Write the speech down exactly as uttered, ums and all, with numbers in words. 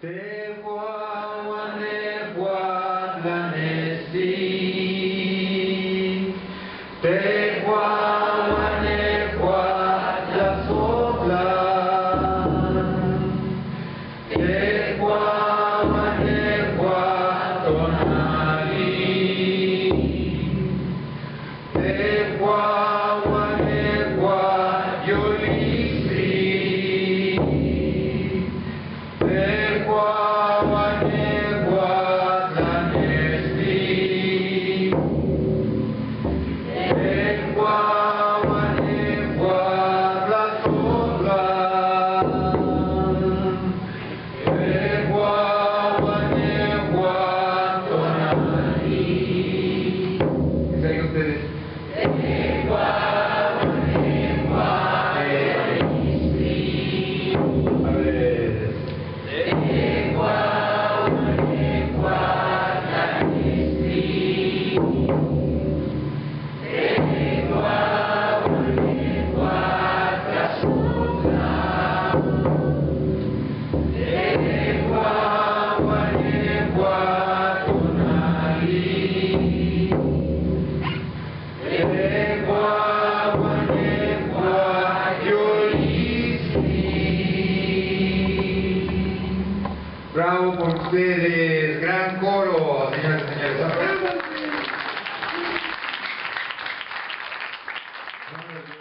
Te kwa wane kwa la nesi. Te kwa wane kwa la sopla. Te kwa wane kwa tonali. Te kwa wane kwa yolisi. Te kwa wane kwa tlanesti. Te kwa wane kwa tlasopla. Te kwa wane kwa tonali. Esa que ustedes. A ver. Bravo por ustedes, gran coro, señoras y señores. Aplaudan.